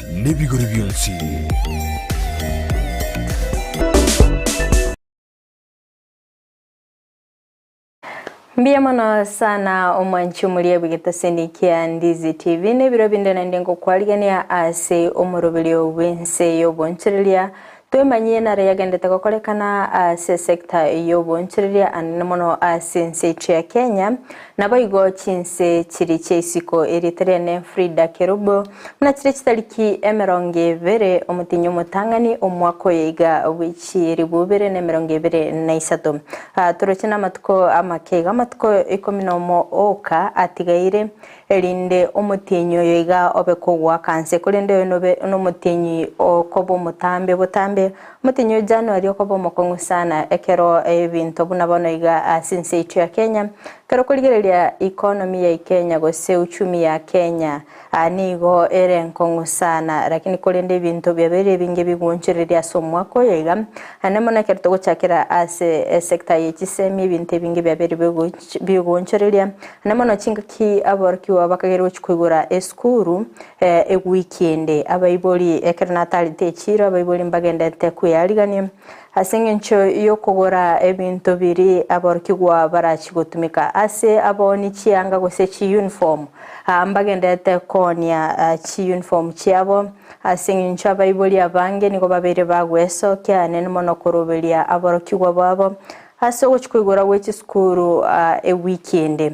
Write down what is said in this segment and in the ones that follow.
Nebigori bionsi. Mbuya mono sana omwanchi omoria bw'egetaseni kia Ndizi TV nebiro binde naende ngokwarigania ase omoroberio bw'ense y'obonchereria Twemanyie nare yagendete gokorekana ase esecta y'obonchoreria anene mono ase ense yaito ya Kenya, naboigo chinse chiri chia isiko erieta riane Frida Kerubo, buna chire chitariki emerongo ebere omotienyi omotang'ani omwaka oyo iga bwe chilifu ibere na emerongo ebere na isato. Toroche namatuko amake iga amatuko ikomi nomo oka atigaire Erinde omotienyi oyo iga obe kogoaka nse, korende oyo nobe nomotienyi okoba omotambe botambe, omotienyi o January okoba omokong'u sana ekero ebinto buna bono iga ase ense yaito ya Kenya. Ekero okorigereria economy ya Kenya gose uchumi ya Kenya nigo ere enkong'u sana lakini korende ebinto biabeire ebinge bigwonchoreria ase omwaka oyo iga, naende mono ekero togochakera ase esector ye chisemi ebinto ebinge biabeire bigoonchoreria, na mono chingaki aborokigwa bakagerwa gochia koigora esukuru ewiki ende. Abaibori ekero natarete echiro, abaibori mbagendete kweyarigania ase eng'encho y'okogora ebinto biria aborokigwa barachie gotumeka. Ase abaoni chianga gose chiuniform, mbagendete koonia chiuniform chiabo ase eng'encho abaibori abange nigo babeire bagwesokia anene mono koroberia aborokigwa babo. Ase ogochia koigora gwe chisukuru ewiki ende,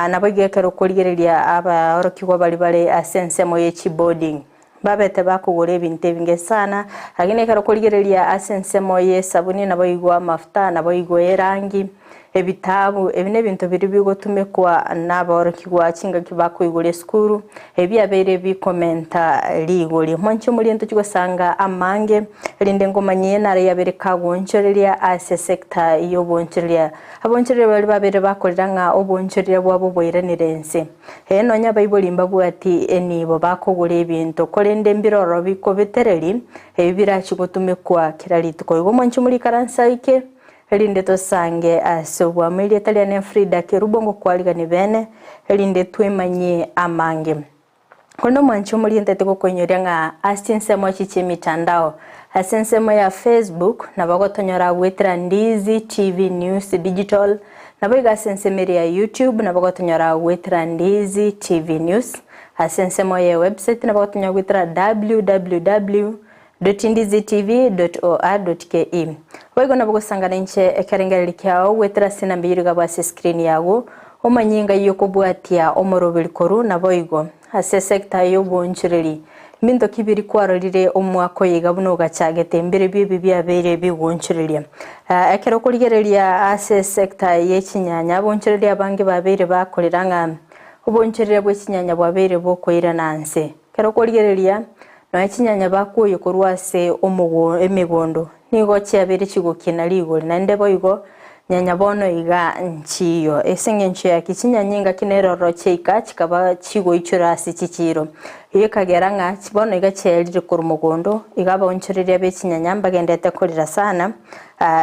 naboigo ekero okorigereria abaorokigwa baria bare ase ensemo ye chiboarding, babete bakogora ebinto ebinge sana, lakini ekero okorigereria ase ensemo ye esabuni naboigo amafuta, naboigo erangi, ebitabu, ebi nebinto biria bigotumekwa nabaorokigwa chingaki bakoigora esukuru, ebi biabeire bikomenta rigori. Mwanche omorie ntochie gosanga amange. Erinde ngomanyie nare yabere kagoonchoreria ase esecta y'oboonchoreria. Aboonchoreria baria babere bakorera ng'a oboonchoreria bwabo bwairanire ense. Ee, nonya abaibori mbabwati enibo bakogora ebinto, korende mbiroro bikobetereri ebi birachie gotumekwa kera rituko. Igo mwanche morikaranse aike, erinde tosange ase obwamo. Erieta riane Frida Kerubo ngokwariganie bene, erinde twemanyie amange. Korende omwanchi omoria ntete gokoinyoria ng'a ase chinsemo echi chi'emitandao, ase ensemo ya Facebook nabo ogotonyora goetera Ndizi TV News Digital, naboigo ase ensemo eria ya YouTube nabo ogotonyora goetera Ndizi TV News, ase ensemo ye website nabo ogotonyora goetera www dot ndizitv dot or dot ke. Boigo nabo ogosangana inche ekerengererio kiao goetera ase enamba eyio rigabwe ase escreen yago, omanye engai y'okobwatia omoroberi korwa naboigo ase esector y'obonchoreri. Mbinto ki biri kwarorire omwaka oyo iga buna ogachagete mbirobio ebi biabeire bigonchoreria? Ekero okorigereria ase esector ye chinyanya abonchoreria abange babeire bakorera ng'a obonchoreria bwe chinyanya bwabeire bokoirana nse. Ekero okorigereria Nonya chinyanya bakoyia korwa ase omogo emegondo nigo chiabeire chigokina rigori, naende boigo nyanya bono iga nchiyo. Ase engencho yaki chinyanya engaki neroro chiaika chikaba chigoichora ase chichiiro. Eyio ekagera ng'a bono iga chiaerire korwa mogondo, iga abaonchoreria be chinyanya mbagenderete korera sana,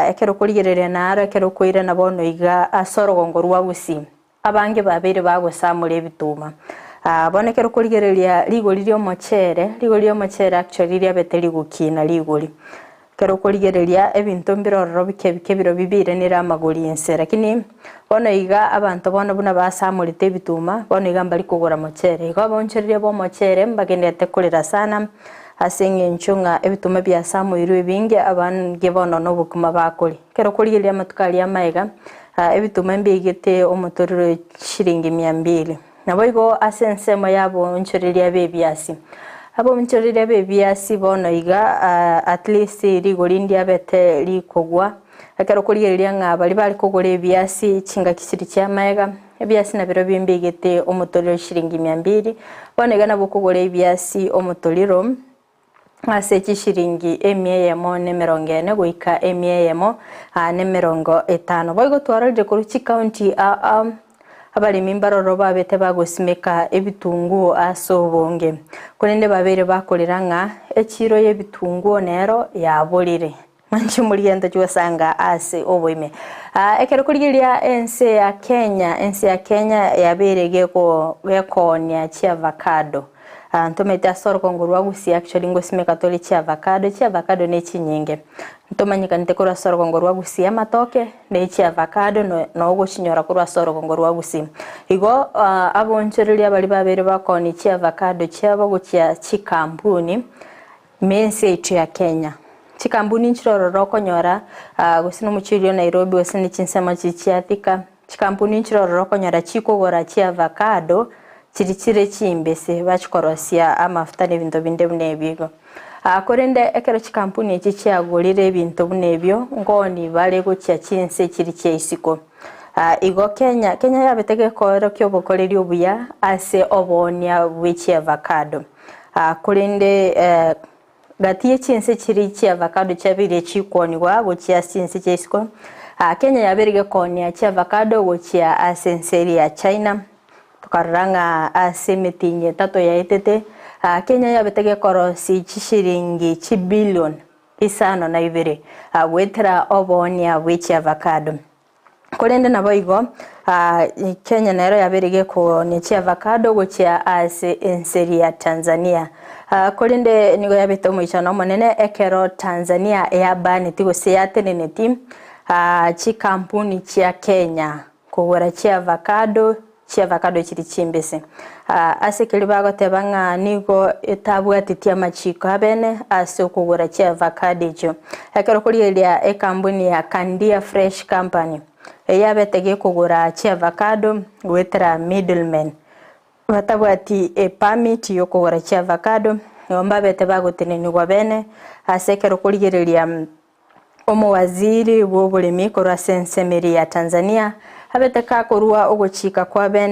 ekero okorigereria naro ekero okoirana bono iga ase orogongo rwa gusii. Abange babeire bagosamora ebituma. Bono ekero okorigereria rigori ri'omochere, rigori ri'omochere actually riabete rigokina rigori. Ekero okorigereria ebinto mbire ororo bike bike biro bibirenire amagori inse lakini bono iga abanto bono buna basamorete ebituma, bono iga mbari kogora mochere. Igo abaonchoreria ba omochere mbagenderete korera sana ase eng'encho ng'a ebituma biasamoirwe ebinge abange bono na obokima bakoria. Ekero okorigereria amatuko aria amaega, Ebituma mbiaigete omotorero chiringi mia mbili. Naboigo ase ensemo y'abaonchoreria b'ebiasi. Abaonchoreria b'ebiasi bono iga at least rigori ndiabete rikogwa, ekero okorigereria ng'a baria bare kogora ebiasi chingaki chiria chi'amaega, ebiasi nabirobio mbiaigete omotorero chiringi mia mbili, bono iga nabo okogora ebiasi omotorero. ase chishiringi emia eyemo na emerongo ene goika emia eyemo na emerongo etano. Boigo twarorire korwa chikaunti aa abaremi mbaroro babete bagosimeka ebitunguo ase obonge, korende babeire bakorera ng'a echiro y'ebitunguo nero yaborire. Mwanche moriente chigosanga ase oboime. Ekero korigereria ense ya Kenya, ense ya Kenya yabeire geko gekoonia chiavacado. Ntomanyete ase orogongo rwa Gusii actually ngosimeka tore chiavacado, chiavacado ne chinyinge. Ntomanyekanete korwa ase orogongo rwa Gusii amatoke ne chiavacado no nogochinyora korwa ase orogongo rwa Gusii. Igo abonchoreria baria babeire bakoonia chiavacado chiabo gochia chikampuni ime ense yaito ya Kenya. Chikampuni nchire ororo okonyora gose na omochie oria o Nairobi gose ne chinsemo chiria chia Thika, Chikampuni nchire ororo okonyora chikogora chiavacado chiri chire chimbese bachikorosia amafuta na ebinto binde buna ebio igo. Korende ekero chikampuni echi chiagorire ebinto buna ebio ngoni bare gochia chinse chiri chia isiko. Igo Kenya, Kenya yabete gekoorokia obokoreri obuya ase oboonia bwe chiavacado. Korende Gati ye chinse chiria chi'avacado chiabeire chikoonigwa gochia ase chinse chia isiko, Kenya yabeire gekoonia chi'avacado gochia ase ense eria ya China. Tokarora ng'a ase emetienyi etato yaetete, Kenya yabete gekorosia chishiringi chibilion isano na ibere goetera oboonia bwe chi'avacado. Korende naboigo, Kenya nero yabeire gekoonia chiavacado gochia ase ense eria ya Tanzania. Korende nigo yabete omoichano omonene ekero Tanzania yabaneti gose yateneneti chikampuni chia Kenya kogora chiavacado, chiavacado chiri chimbese. Ase keria bagoteba ng'a nigo etabwateti amachiko abene ase okogora chiavacado echio. Ekero korigereria ekambuni ya Candia Fresh Company, eyabete gekogora chiavacado goetera middlemen, batabwati epermit yokogora chiavacado, nigo mbabete bagotenenigwa bene ase ekero korigereria Omowaziri bw'oboremi korwa ase ensemo eria ya Tanzania abete kakorua ogochika kwa bene.